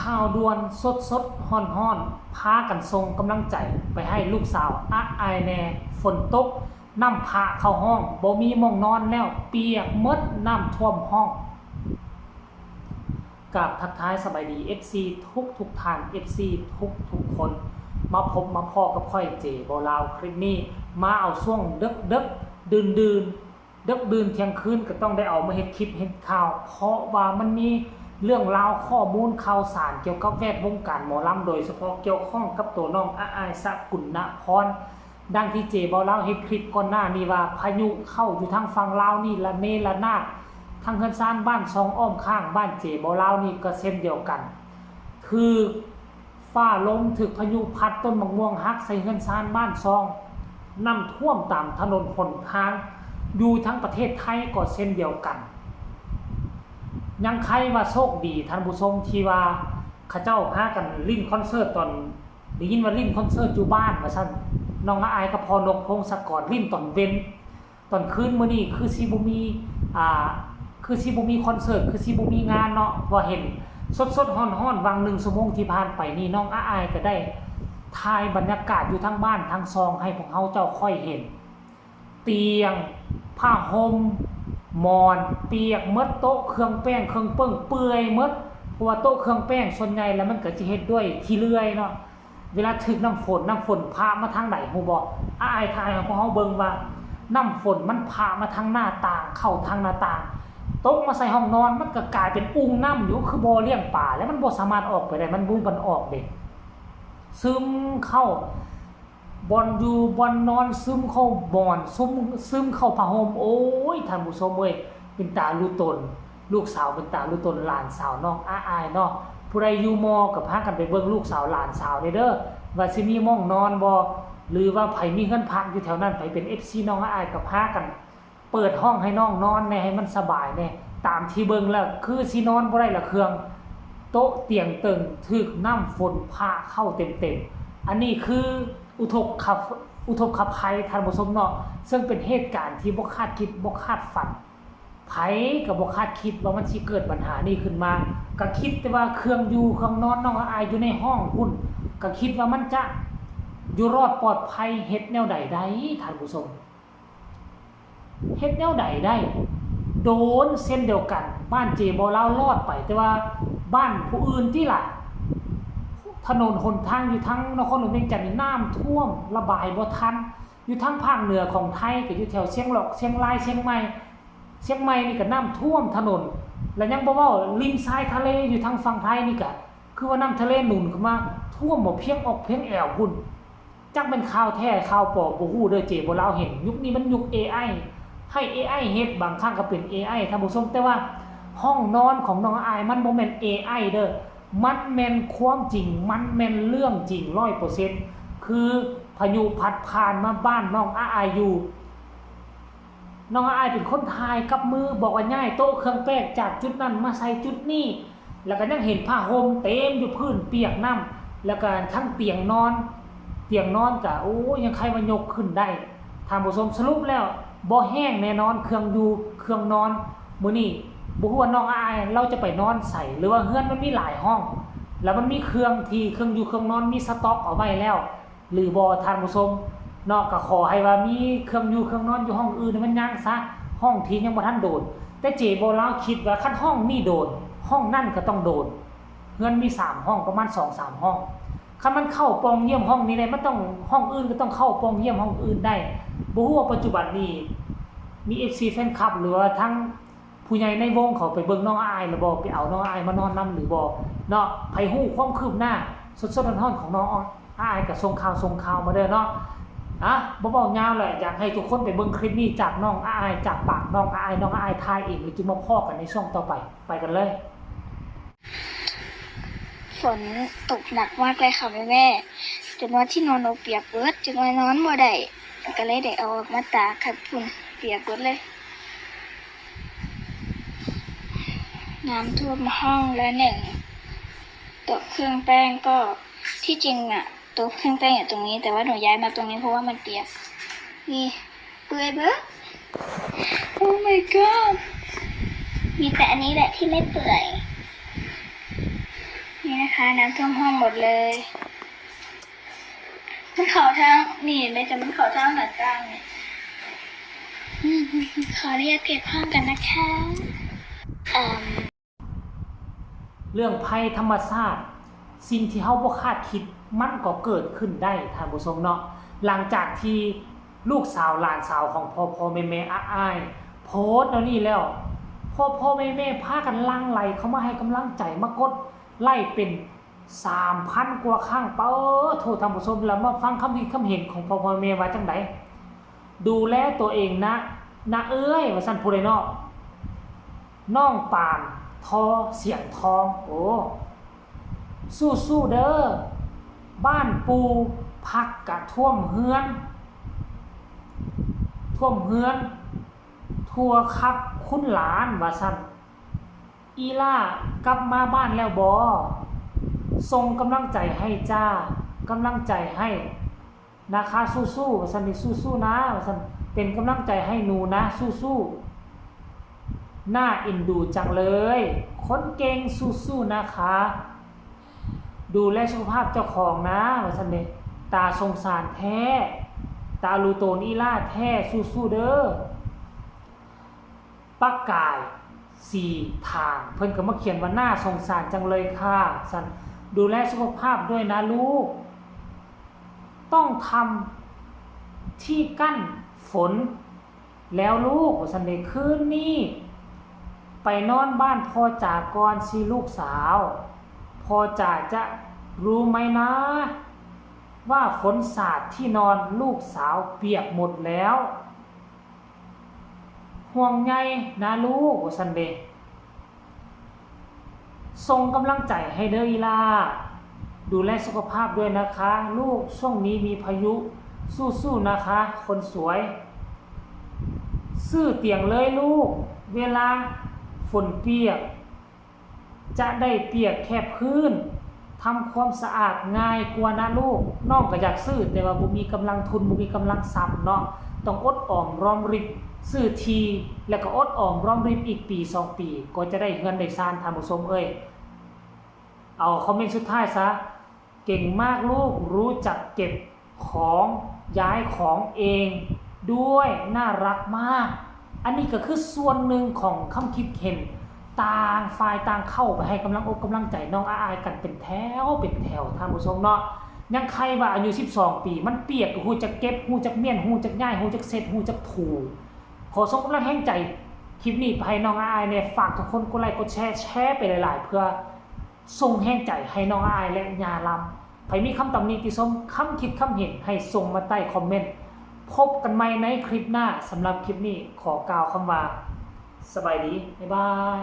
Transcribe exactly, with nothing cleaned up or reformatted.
ข่าวด่วนสดๆ ฮ้อนๆ พากันส่งกำลังใจไปให้ลูกสาวอ้ายแหน่ ฝนตก น้ำพะเข้าห้อง บ่มีหม่องนอนแล้ว เปียกหมด น้ำท่วมห้อง กราบทักทายสบายดี เอฟซี ทุกๆ ท่าน เอฟซี ทุกๆ คน มาพบมาพ้อกับข้อย เจ บ่าวลาว คลิปนี้ มาเอาช่วงดึกๆ ดื่นๆ ดึกดื่นเที่ยงคืนก็ต้องได้เอามาเฮ็ดคลิปเฮ็ดข่าว เพราะว่ามันมีเรื่องราวข้อมูลข่าวสารเกี่ยวกับแวดวงการหมอลำ โดยเฉพาะเกี่ยวข้องกับตัวน้องอ้าย สกุณณพร ดังที่ เจ บ่าวลาวเฮ็ดคลิปก่อนหน้านี้ว่าพายุเข้าอยู่ทางฝั่งลาวนี่ระเนระนาด ทั้งเฮือนซานบ้านซองอ้อมข้างบ้าน เจ บ่าวลาวนี่ก็เช่นเดียวกัน ถืกฟ้าลม ถืกพายุพัด ต้นมะม่วงหักใส่เฮือนซานบ้านซอง น้ำท่วมตามถนนหนทาง อยู่ทั้งประเทศไทยก็เช่นเดียวกัน ยังใครว่าโชคดีท่านผู้ชมที่ว่าเขาเจ้าพากันเล่นคอนเสิร์ตตอน ได้ยินว่าเล่นคอนเสิร์ตอยู่บ้านว่าซั่น น้องอ้ายกับพ่อนกพงศกรเล่นตอนเว็น ตอนคืนมื้อนี้คือสิบ่มี อ่า คือสิบ่มีคอนเสิร์ต คือสิบ่มีงานเนาะ เพราะว่าเห็นสดๆ ฮ้อนๆ วังหนึ่งชั่วโมงที่ผ่านไปนี่ น้องอ้ายก็ได้ถ่ายบรรยากาศอยู่ทั้งบ้านทั้งซองให้พวกเฮาเจ้าค่อยเห็น เตียง ผ้าห่ม หมอน เปียกหมด โต๊ะเครื่องแป้งเครื่องเปิ้งเปื่อยหมด เพราะว่าโต๊ะเครื่องแป้งส่วนใหญ่แล้วมันก็จะเฮ็ดด้วยขี้เลื่อยเนาะ เวลาถืกน้ำฝน น้ำฝนพะมาทางใดฮู้บ่ อ้ายถ่ายให้พวกเฮาเบิ่งว่า น้ำฝนมันพะมาทางหน้าต่าง เข้าทางหน้าต่าง ตกมาใส่ห้องนอน มันก็กลายเป็นอุ่งน้ำอยู่ คือบ่อเลี้ยงปลา แล้วมันบ่สามารถออกไปได้ มันบ่มีบ่อนออกเด้ ซึมเข้า บ่อนอยู่บ่อนนอน ซึมเข้าหมอน ซึม ซึมเข้าผ้าห่ม โอ้ย ท่านผู้ชมเอ้ย เป็นตาลูตน ลูกสาวเป็นตาลูตน หลานสาวน้องอ้ายเนาะ ผู้ใดอยู่มอก็พากันไปเบิ่งลูกสาวหลานสาวเด้อ ว่าสิมีหม่องนอนบ่ หรือว่าไผมีเฮือนพักอยู่แถวนั้น ไผเป็น เอฟซี น้องอ้ายก็พากัน เปิดห้องให้น้องนอนแหน่ ให้มันสบายแหน่ ตามที่เบิ่งแล้วคือสินอนบ่ได้ละเครื่อง โต๊ะเตียงเติงถืกน้ำฝนพะเข้าเต็มๆ อันนี้คืออุทกภัย อุทกภัยท่านผู้ชมเนาะ ซึ่งเป็นเหตุการณ์ที่บ่คาดคิดบ่คาดฝัน ไผก็บ่คาดคิดว่ามันสิเกิดปัญหานี้ขึ้นมา ก็คิดแต่ว่าเครื่องอยู่เครื่องนอนน้องอ้ายอยู่ในห้องพุ้น ก็คิดว่ามันจะอยู่รอดปลอดภัย เฮ็ดแนวใดได้ท่านผู้ชม เฮ็ดแนวใดได้ โดนเช่นเดียวกัน บ้าน เจ บ่าวลาวรอดไป แต่ว่าบ้านผู้อื่นติล่ะ ถนนหนทางอยู่ทางนครหลวงเวียงจันทน์นี่น้ำท่วม ระบายบ่ทัน อยู่ทางภาคเหนือของไทยก็อยู่แถวเชียงรอก เชียงราย เชียงใหม่ เชียงใหม่นี่ก็น้ำท่วมถนน แล้วยังบ่เว้าริมชายทะเลอยู่ทางฝั่งไทยนี่ก็ คือว่าน้ำทะเลหนุนขึ้นมาท่วมบ่เพียงอกเพียงแอวพุ้น จักแม่นข่าวแท้ข่าวปลอมบ่ฮู้เด้อ เจ บ่าวลาวเห็น ยุคนี้มันยุค เอไอ ให้ เอไอ เฮ็ด บางครั้งก็เป็น เอไอ ท่านผู้ชม แต่ว่าห้องนอนของน้องอ้ายมันบ่แม่น เอไอ เด้อ มันแม่นความจริง มันแม่นเรื่องจริง ร้อยเปอร์เซ็นต์ คือพายุพัดผ่านมาบ้านน้องอ้ายอยู่ น้องอ้ายเป็นคนถ่ายกับมือ บอกว่าย้ายโต๊ะเครื่องแป้งจากจุดนั้นมาใส่จุดนี้ แล้วก็ยังเห็นผ้าห่มเต็มอยู่พื้นเปียกน้ำ แล้วก็ทั้งเตียงนอน เตียงนอนก็ โอ้ย ยังใครว่ายกขึ้นได้ ท่านผู้ชม สรุปแล้วบ่แห้งแน่นอน เครื่องอยู่เครื่องนอน มื้อนี้บ่ฮู้ว่าน้องอ้ายเราจะไปนอนไส หรือว่าเฮือนมันมีหลายห้อง แล้วมันมีเครื่องที่เครื่องอยู่เครื่องนอนมีสต็อกเอาไว้แล้ว หรือบ่ท่านผู้ชมเนาะ ก็ขอให้ว่ามีเครื่องอยู่เครื่องนอนอยู่ห้องอื่นให้มันยังซะ ห้องที่ยังบ่ทันโดน แต่ เจ บ่าวลาวคิดว่าคันห้องนี้โดน ห้องนั่นก็ต้องโดน เฮือนมีสามห้อง ประมาณสองสามห้อง คันมันเข้าป่องเยี่ยมห้องนี้ได้ มันต้อง ห้องอื่นก็ต้องเข้าป่องเยี่ยมห้องอื่นได้ บ่ฮู้ว่าปัจจุบันนี้มี เอฟซี แฟนคลับ หรือว่าทั้ง ผู้ใหญ่ในวงเขาไปเบิ่งน้องอ้ายหรือบ่ ไปเอาน้องอ้ายมานอนนำหรือบ่เนาะ ไผฮู้ความคืบหน้าสดๆร้อนๆของน้องอ้ายก็ส่งข่าวส่งข่าวมาเด้อเนาะ อ่ะ บ่เว้ายาวแหละ อยากให้ทุกคนไปเบิ่งคลิปนี้จากน้องอ้าย จากปากน้องอ้าย น้องอ้ายถ่ายเอง แล้วจึงมาพ้อกันในช่วงต่อไป ไปกันเลย ฝนตกหนักมากเลยค่ะแม่แม่ๆ จนว่าที่นอนหนูเปียกเบิด จนว่านอนบ่ได้ ก็เลยได้เอาออกมาตากค่ะ พุ้น เปียกเบิดเลย น้ำท่วมห้องละหนึ่ง โต๊ะเครื่องแป้งก็ ที่จริงอะ โต๊ะเครื่องแป้งอยู่ตรงนี้ แต่ว่าหนูย้ายมาตรงนี้เพราะว่ามันเปียก นี่ เปื่อยเบิด Oh my god มีแต่อันนี้แหละที่ไม่เปื่อย นี่นะ ค่ะ น้ำท่วมห้องหมดเลย มันเข้าทางนี่แม่จ้ะ มันเข้าทางหน้าต่างนี่ อืม ขออนุญาตเก็บห้องกันนะคะ เอิ่ม เรื่องภัยธรรมชาติ สิ่งที่เฮาบ่คาดคิดมันก็เกิดขึ้นได้ท่านผู้ชมเนาะ หลังจากที่ลูกสาวหลานสาวของพ่อพ่อแม่แม่อ้ายอ้ายโพสต์แนวนี้แล้ว พ่อพ่อแม่แม่พากันหลั่งไหลเข้ามาให้กำลังใจ มากดไลค์เป็นสามพันกว่าครั้ง ปะโอ้โถท่านผู้ชม แล้วมาฟังคำคิดคำเห็นของพ่อพ่อแม่แม่ว่าจั่งใด ดูแลตัวเองนะ นะเอ้ย ว่าซั่น ผู้ใดเนาะ น้องปาน ทอ เสียงทอง โอ้ สู้ๆเด้อ บ้านปู่ผักกะท่วมเฮือน ท่วมเฮือน ทั่วครับคุณหลาน ว่าซั่น อีหล่ากลับมาบ้านแล้วบ่ ส่งกำลังใจให้จ้า กำลังใจให้ นะคะ สู้ๆ ว่าซั่น นี่ สู้ๆ นะ ว่าซั่น เป็นกำลังใจให้หนูนะ สู้ๆ น่าเอ็นดูจังเลย คนเก่ง สู้ๆ นะคะ ดูแลสุขภาพเจ้าของนะ ว่าซั่น นี่ ตาสงสารแท้ ตาลูโตนอีหล่าแท้ สู้ๆ เด้อ ปากกายสีทาง เพิ่นก็มาเขียนว่า น่าสงสารจังเลยค่ะ ซั่น ดูแลสุขภาพด้วยนะลูก ต้องทำที่กั้นฝนแล้วลูก ว่าซั่น เด้ คืนนี้ไปนอนบ้านพ่อจ๋าก่อนสิลูกสาว พ่อจ๋าจะรู้ไหมนะ ว่าฝนสาดที่นอนลูกสาวเปียกหมดแล้ว ห่วงใยนะลูก ว่าซั่น เด้ ส่งกำลังใจให้เด้ออีหล่า ดูแลสุขภาพด้วยนะคะ ลูก ช่วงนี้มีพายุ สู้ๆ นะคะ คนสวย ซื้อเตียงเลยลูก เวลาฝนเปียก จะได้เปียกแค่พื้น ทำความสะอาดง่ายกว่านะลูก น้องก็อยากซื้อ แต่ว่าบ่มีกำลังทุน บ่มีกำลังทรัพย์เนาะ ต้องอดออมรอมริบ ซื้อที่ แล้วก็อดออมรอมริบอีกปีสองปี ก็จะได้เฮือนได้ซาน ท่านผู้ชมเอ้ย เอาคอมเมนต์สุดท้ายซะ เก่งมากลูก รู้จักเก็บของ ย้ายของเองด้วย น่ารักมาก อันนี้ก็คือส่วนหนึ่งของคำคิดเห็น ต่างฝ่ายต่างเข้าไปให้กำลังอกกำลังใจน้องอ้ายกันเป็นแถวเป็นแถว ท่านผู้ชมเนาะ ยังใครว่าอายุสิบสองปี มันเปียกก็ฮู้จักเก็บ ฮู้จักเมี้ยน ฮู้จักย้าย ฮู้จักเช็ด ฮู้จักถู ขอส่งกำลังแฮงใจ คลิปนี้ไปให้น้องอ้ายแหน่ ฝากทุกคนกดไลค์กดแชร์ แชร์ไปหลายๆ เพื่อส่งแฮงใจให้น้องอ้ายและย่าลำ ไผมีคำตำหนิติชม คำคิดคำเห็น ให้ส่งมาใต้คอมเมนต์ พบกันใหม่ในคลิปหน้า สำหรับคลิปนี้ขอกล่าวคำว่า สบายดี บ๊ายบาย